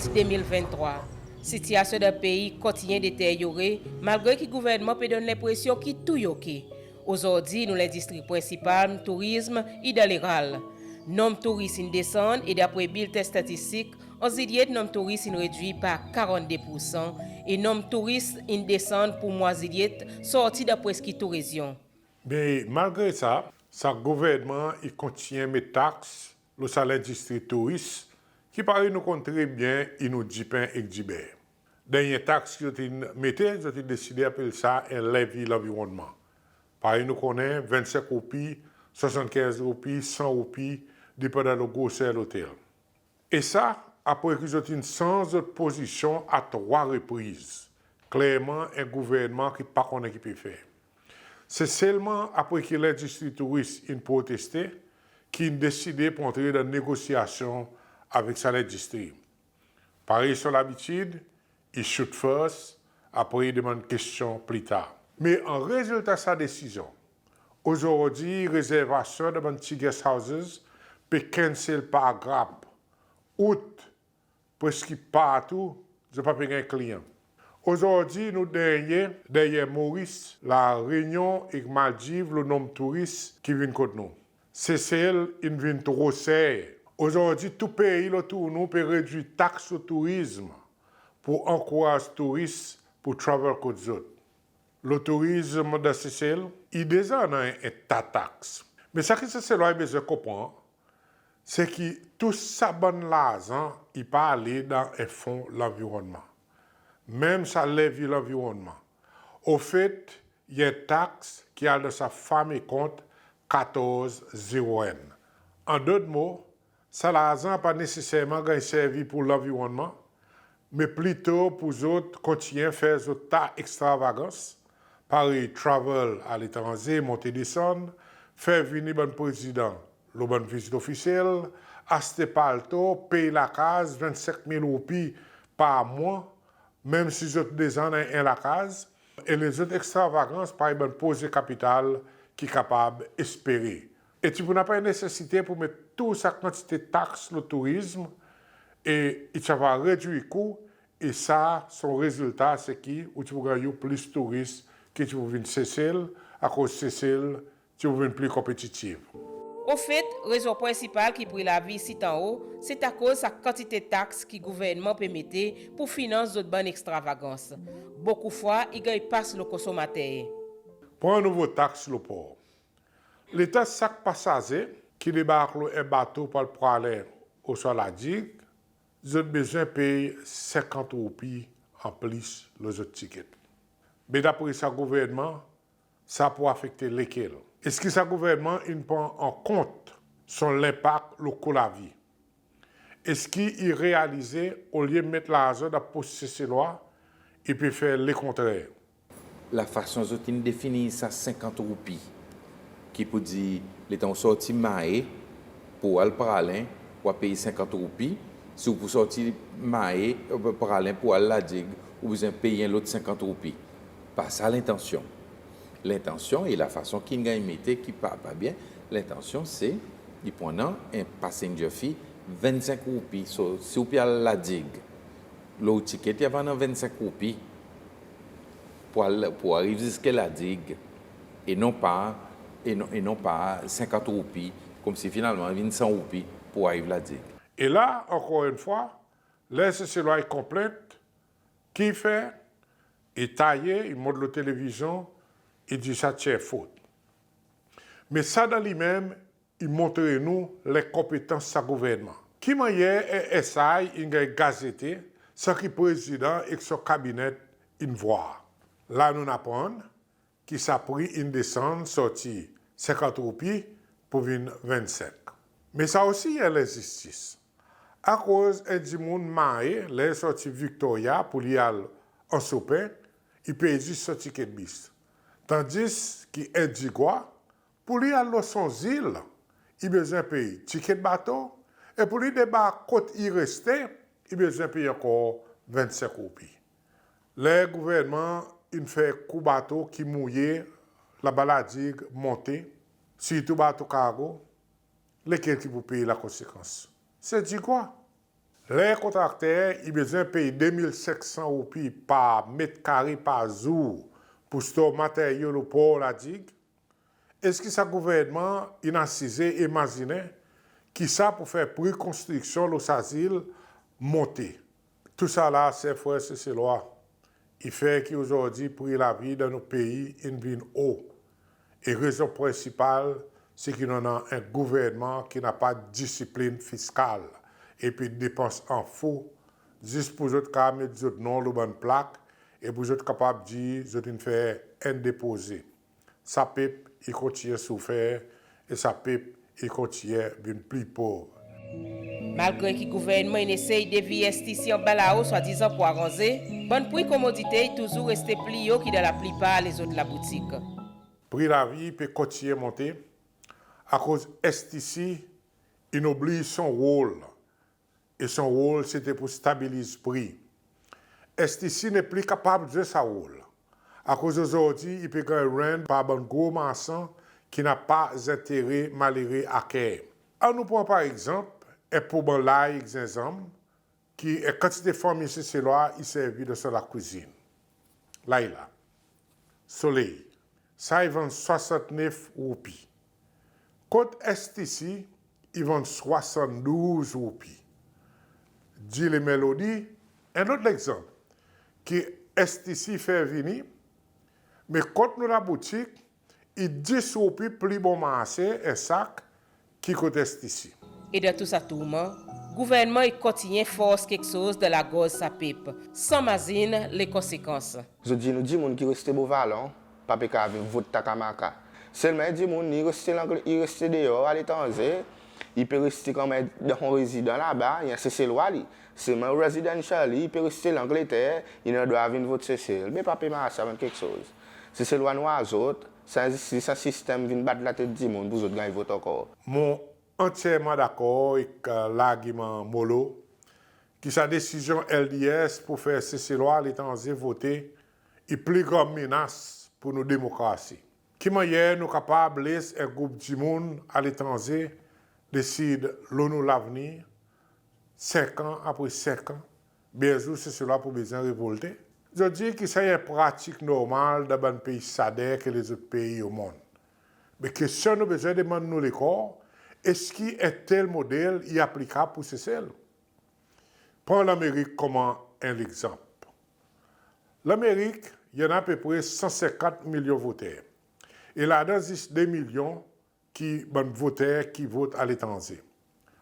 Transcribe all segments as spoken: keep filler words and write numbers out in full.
de mil venntrwa. Sitiyasyon dan pei kontinyen deteryore, malgre ki gouvernman pe donn lenpresyon ki tou i oke. Ozordi nou lendistri prensipal tourizm i dan leral. Nonm touris in desann e dapre bilten statistik, an Zilyet nonm touris in redwir par karannde poursan e nonm touris in desann pour mwa Zilyet sorti dan preski tou rezyon. Me malgre sa, sa gouvernman i kontinyen met taks lo sa lendistri touris ki parey nou konn tre byen i nou dipen ek diber. Dernyen taks ki zot in mete, zot in deside apel sa en levi lanvironnman. Parey nou konnen, vennsenk roupi, swasannkenz roupi, san roupi, depandan lo groser lotel. E sa, apre ki zot in sanz zot pozisyon a trwa repriz. Klerman en gouvernman ki pa konnen ki pe fer. Se selman apre ki lendistri touris in proteste ki in deside pour antre dan negosyasyon avek sa lendistri. Parey son labitid, i shoot first, apre i demann kestyon pli tar. Me an rezilta sa desizyon, ozordi rezervasyon dan bann ti guest houses pe cancel par grap, out preski partou zot pa pe ganny kliyan. Ozordi nou dernyen deryer Moris, La Reunion ek Maldiv lo nonm touris ki vin kot nou. Sesel in vin tro ser. Ozordi tou pei lotour nou pe redwir taks lo tourizm pour ankouraz touris pour travel kot zot. Lo tourizm dan Sesel i deza annan en ta taks. Me sa ki Seselwa i bezwen konpran, se ki tou sa bann larzan i pa ale dan en fon lanvironnman. Menm sa levi lanvironnman. Ofet, i en taks ki al dan sa fame kont katorz zewo enn. An dot mo, sa larzan pa neseserman ganny servi pour lanvironnman, me plito pour zot kontinyen fer zot ta ekstravagans, parey travel aletranze, monte desann, fer vini bann prezidan lo bann vizit ofisyel, aste palto, pey lakaz vennsenk mil roupi par mwan, menm si zot deza annan en lakaz, e lezot ekstravagans parey bann proze kapital ki kapab espere. E ti pou napa en nesesite pour met tou sa kantite taks lo tourizm, e i ti ava redwir kou, e sa son rezilta se ki ou ti pou ganny plis touris ki ti pou vin Sesel, akoz Sesel ti pou vin pli konpetitiv. Ofet, rezon prensipal ki pri lavi i sit anro, se akoz sa kantite taks ki gouvernman pe mete pour finans zot bann ekstravagans. Bokou fwa, i ganny pas lo konsonmater. Pran nouvo taks lo por. Letan sak pasaze ki debark lo en bato pour al Praslin oswa La Digue, zot bezwen pey senkant roupi an plis lo zot tiket. Me dapre sa gouvernman, sa pou afekte lekel? Eski sa gouvernman in pran an kont son lenpak lo kou lavi? Eski i realize, olye met larzan dan pos Seselwa, i pe fer lekontrer? Lafason zot in definir sa senkant roupi, ki pou dir, letan ou sorti Mahé pour al Praslin, ou a pey senkant roupi. Si ou pou sorti Mahé, e, Praslin pour al La Digue, ou bezwen pey en lot senkant roupi. Pa sa lentansyon. Lentansyon, e lafason ki in ganny mete ki pa, pa byen, lentansyon se, i pou annan en passenger fee vennsenk roupi. So, si ou pe al La Digue, lo ou tiket i ava annan vennsenk roupi pour al, pour ariv ziska La Digue, e non pa, e non, e non pa senkant roupi, konmsi finalman i vin san roupi pour ariv La Digue. E la, ankor enn fwa, ler Seselwa i konplent, ki i fer? I taye, i mont lo televizyon, i dir sa tyers fot. Me sa dan li menm, i montre nou lenkonpetans sa gouvernman. Ki mannyer en S I in ganny gazete san ki prezidan ek son kabine in vwar? La nou'n aprann ki sa pri in desann sorti senkant roupi pour vin vennsenk. Me sa osi i en lenzistis. Akoz en dimoun Mahé, ler i sorti Victoria pour li al Anse aux Pins, i pey zis son tiket bis. Tandis ki en Digwa, pour li al lo son zil, i bezwen pey tiket bato, e pour li debark kot i reste, i bezwen pey ankor vennsenk roupi. Ler gouvernman in fer kou bato ki mouye laba La Digue monte, sirtou bato kargo, lekel ki pou pey lakonsekans? Se Digwa. Ler kontrakter i bezwen pey de mil senk san roupi par met kare par zour pour store materyo lo Por La Digue, eski sa gouvernman in asize e mazinen ki sa pou fer pri konstriksyon lo sa zil monte? Tousala, ser frer Seselwa, i fer ki ozordi pri lavi dan nou pei in vin o. E rezon prensipal, se ki nou annan en gouvernman ki napa disiplin fiskal e pe depans an fou, zis pour zot kapab met zot non lo bann plak e pour zot kapab dir zot in fer en depoze. Sa pep i kontinyen soufer e sa pep i kontinyen vin pli pov. Malgre ki gouvernman in esey devir S T C anba lao, swadizan pour aranze, bann pri komodite i touzour reste pli o ki dan laplipar lezot laboutik. Pri lavi pe kontinyen monte akoz S T C in oubliy son rol, e son rol sete pour stabiliz pri. S T C nepli kapab zwe sa rol, akoz ozordi i pe ganny ran par bann gro marsan ki napa zentere malere a ker. Annou pran par egzanp en poban lay ek zenzanm ki en kantite fanmir Seselwa i servi dan son lakwizin. La i la. Soley. Sa i vann swasant nef roupi. Kot S T C i vann swasant douz roupi. Dile Melody, en lot legzanp ki S T C fer vini, me kot nou laboutik i dis roupi pli bon marse en sak ki kot S T C. E dan tou sa tourman, gouvernman i kontinyen fors keksoz dan lagorz sa pep, san mazin le konsekans. Zot dir nou dimoun ki reste Beau Vallon pa pe kapab vin vot Takamaka. Selman en dimoun i reste Langle, i reste deor aletranze, i pe reste konman dan son rezidan laba, i en Seselwa li. Selman residential li, i pe reste Langleter, i annan drwa vin vot Sesel. Me pa pe marse sa bann keksoz. Seselwa nou a zot, sa zis en sistenm vin bat latet dimoun pour zot ganny vot ankor. Mon antyerman dakor ek largiman Molo ki sa desizyon L D S pour fer Seselwa aletranze vote i pli gran menas pour nou demokrasi. Ki mannyer nou kapab les en group dimoun aletranze desid lo nou lavenir, senk an apre senk an, be en zour Seselwa pou bezwen revolte? Zot dir ki sa i en pratik normal dan bann pei SADC e lezot pei o monn. Me kestyon nou bezwen demann nou lekor, eski en tel model i aplikab pour Sesel? Pran Lanmerik konman en legzanp. Lanmerik i annan apepre san senkant milyon voter. E ladan zis de milyon ki bann voter ki vot aletranze.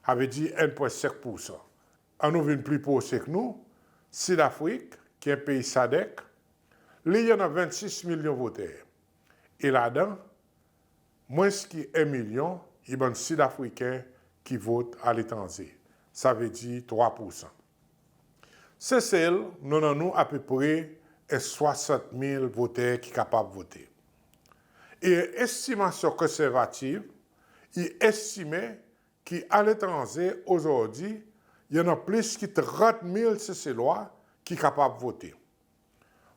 Savedir enn pwen senk poursan. Annou vin pli pros ek nou, Sidafrik, ki en pei SADC, li i annan vennsis milyon voter. E ladan, mwens ki en milyon i bann Sidafriken ki vot aletranze. Savedir trwa poursan. Sesel, nou annan nou apepre en swasant mil voter ki kapab vote. E estimasyon konservativ i estime ki aletranze ozordi i annan plis ki trant mil Seselwa ki kapab vote.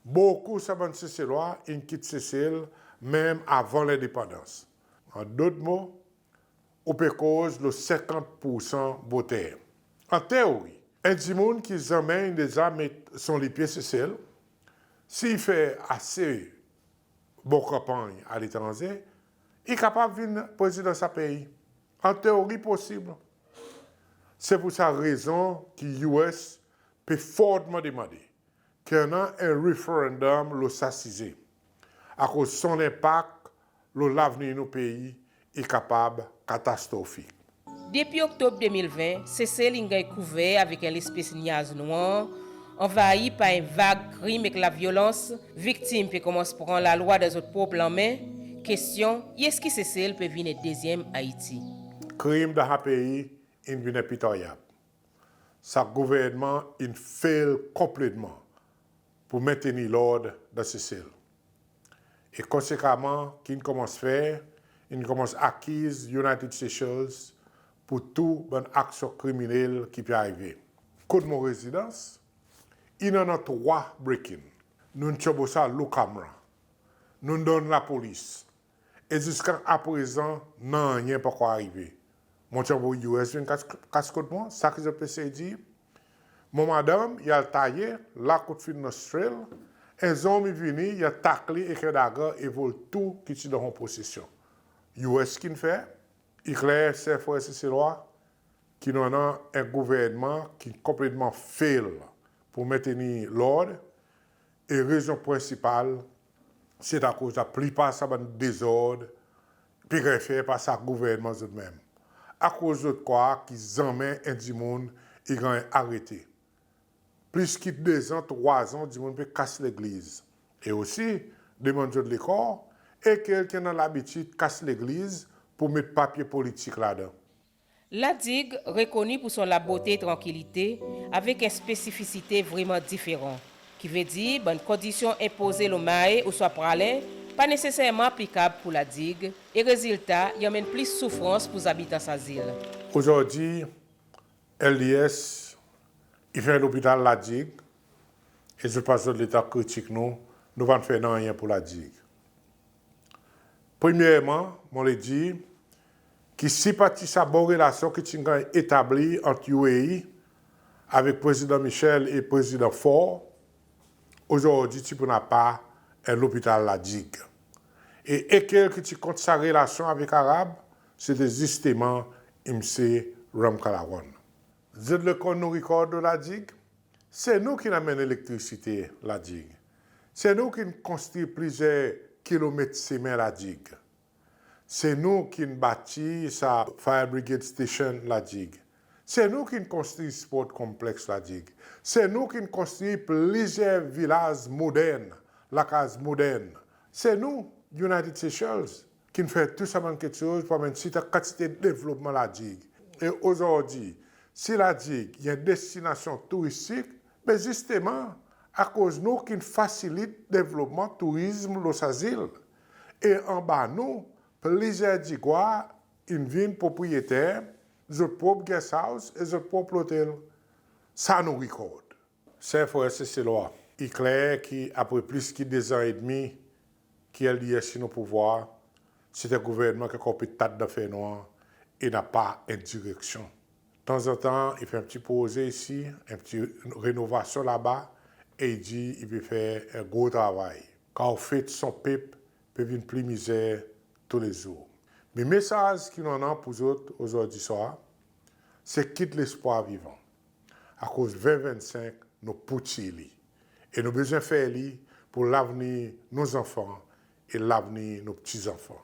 Bokou sa bann Seselwa in kit Sesel menm avan lendepandans. An dot mo, ou pe koz lo senkant poursan voter. An teori, en dimoun ki zanmen in deza met son lipye Sesel, si i fer ase bon kanpanny aletranze, i kapab vin prezidan sa pei. An teori posib. Se pour sa rezon ki U S pe fortman demande ki annan en referandom lo sa size, akoz son lenpak lo lavenir nou pei i kapab katastrofik. Depi Oktob de mil ven, Sesel in ganny kouver avek en lespes nyaz nwanr, anvayi par en vag krim ek lavyolans, viktim pe konmans pran lalwa dan zot prop lanmen. Kestyon, eski Sesel pe vin en dezyenm Ayiti? Krim dan sa pei in vin enpitaryab. Sa gouvernman in fail konpletman pour mentenir lord dan Sesel. E konsekaman, ki in konmans fer, in konmans akiz United Seychelles pour tou bann aksyon kriminel ki pe arive. Kot mon rezidans, in annan trwa break-in. Nou'n tyonbo sa lo kamera. Nou'n donn lapolis. E ziska aprezan, nanryen pa ankor arive. Mon tyonbo U S vin kas, kas kot mwan, sa ki zot pe esey dir, Mon madanm i al taye, la kot fin nostril, en zonm i vini, i atak li ek en dagan e vol tou ki ti dan son posesyon. US ki'n fer, i kler, ser frer Seselwa, ki nou annan en gouvernman ki konpletman fail pour mentenir lord, e rezon prensipal se akoz laplipar sa bann dezord pe ganny fer par sa gouvernman zot menm. Akoz zot krwar ki zanmen en dimoun i ganny arete. Plis ki dezan, trwazan, dimoun pe kas legliz. E osi, demann zot lekor, e ki annan labitid kas legliz pour met papye politik ladan. La Digue rekoni pour son labote e trankilite, avek en spesifisite vreman diferan. Ki vedir, bann kondisyon enpoze lo Mahé ouswa Praslin pa neseserman aplikab pour La Digue, e rezilta, i anmenn plis soufrans pour zabitan sa zil. Ozordi, LDS i fer lopital La Digue, e zot pa zot letan kritik nou, nou pa'n fer nanryen pour La Digue. Premyerman, mon le dir ki si pa ti sa bon relasyon ki ti'n ganny etablir ant UAE avek Prezidan Michel e Prezidan Faure, ozordi ti pou napa en lopital La Digue. E ekel ki ti kont sa relasyon avek Arab, se te zisteman Msye Ramkalawan. Zot le konn nou rikord lo La Digue? Se nou ki'n anmenn elektrisite La Digue. Se nou ki'n konstrir plizyer kilomet semen La Digue. Se nou ki'n batir sa Fire Brigade Station La Digue. Se nou ki'n konstrir sport complex La Digue. Se nou ki'n konstrir plizyer vilaz modern, lakaz modern. Se nou, United Seychelles, ki'n fer tou sa bann keksoz pour anmenn serten kantite devlopman La Digue. E ozordi, si La Digue i en destinasyon touristik, be zisteman, akoz nou ki'n fasilit devlopman tourizm lo sa zil. E anba nou, plizyer Digwa in vin propriyeter zot prop guest house e zot prop lotel. Sa nou rikord. Ser frer Seselwa, i kler ki apre plis ki dezan edmi ki LDS in o pouvwar, serten gouvernman ki ankor pe tat dan fernwar e napa en direksyon. Tanzantan, i fer en pti proze isi, en pti renovasyon laba, e i dir i pe fer en gro travay. Kan ou fet son pep pe vin pli mizer toulezour. Me mesaz ki nou annan pour zot ozordi swar, se kit lespwar vivan. Akoz ven vennsenk, nou pou tir li. E nou bezwen fer li pour lavenir nou zanfan e lavenir nou pti zanfan.